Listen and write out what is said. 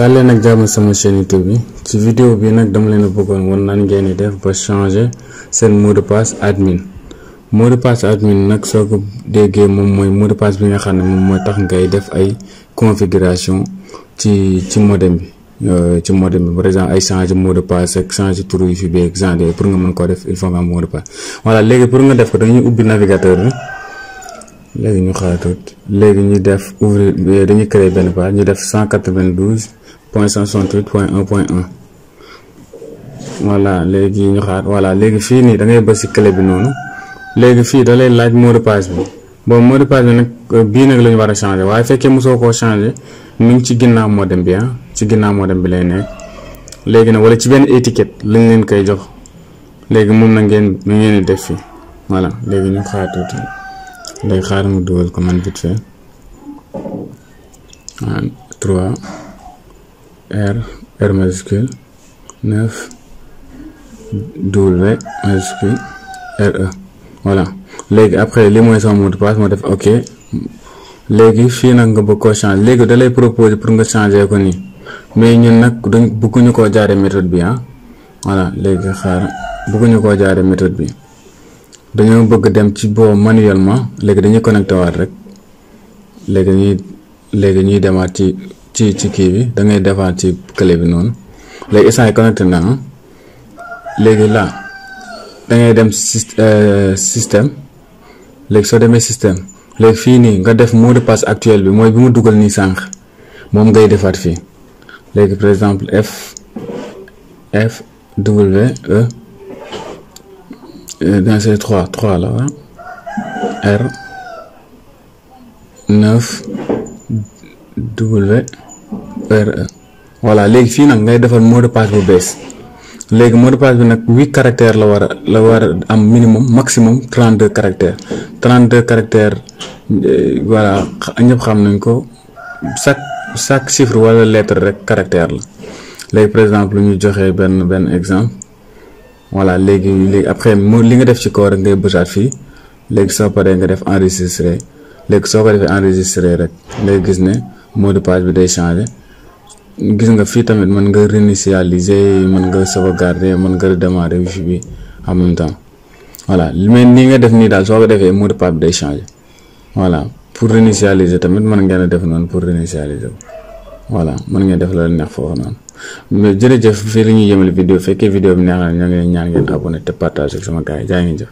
dalé nak jamm sama chaîne YouTube bi ci vidéo bi nak dama leena bëggoon won nan ngeen di def ba changer sen mot de passe admin. Mot de passe admin nak soko déggé mom moy mot de passe bi nga xamné mom moy tax ngay def ay configuration ci modem bi ci modem bi par exemple ay changer mot de passe ak changer tour yi fi bi exemple pour nga mën ko def il faut nga am mot de passe. Voilà légui pour nga def ko dañuy ubbi navigateur bi légui ñu xalatut légui ñu def ouvrir dañuy créer ben page ñu def 192.168.1.1 voilà légui ñu xaar voilà légui fi ni da ngay bëss ci clé bi nonu légui fi da lay laaj mot de passe bi bon mot de passe bi nak bi nak lañu wara changer waye fekke muso ko changer mi ngi ci ginnaw modem bi ci ginnaw modem bi lay nek légui na wala ci ben étiquette lañ leen koy jox légui mom na ngeen def fi voilà légui ñu xaar tuti day xaar mu dugal ko man vite fait 3 R majuscule 9 W majuscule RE voilà légui après li moy son mot de passe mo def OK légui fi nak nga bëgg ko changer légui da lay proposer pour nga changer ko ni mais ñun nak dañ bëgguñu ko jaaré méthode bi voilà légui xaar bëgguñu ko jaaré méthode bi dañu bëgg dem ci bo manuellement légui dañuy connecté waat rek légui ñuy démat ci kii bi da ngay defaat ci clé bi non légui instant connecté na légui là da ngay dem système légui so démé système légui fi ni nga def mot de passe actuel bi moy bimu duggal ni sank mom ngay defaat fi légui par exemple F W dans ces 3 là R 9 W R voilà légui fi nak ngay defal mot de passe bu bess légui mot de passe bi nak 8 caractères la wara am minimum maximum 32 caractères voilà ñep xam nañ ko chaque chiffre wala lettre rek caractère la légui par exemple ñu joxé ben exemple voilà légui après li nga def ci ko rek ngay bëssat fi légui so paré nga def enregistrer légui so ko def enregistrer rek lay gis né mot de passe bi day changer gis nga fi tamit man nga réinitialiser man nga sauvegarder man nga redémarrer wifi bi en même temps voilà mais ni nga def ni dal so ko defé mot de passe bi day changer voilà pour réinitialiser tamit man nga def non pour réinitialiser voilà man nga def la neex fofu non mais jërëjëf fi la ñuy yëmal vidéo fekkee vidéo bi neex na ñoo ngi ñaan ngeen abonné te partager ak sama gaay jaay ngeen jëf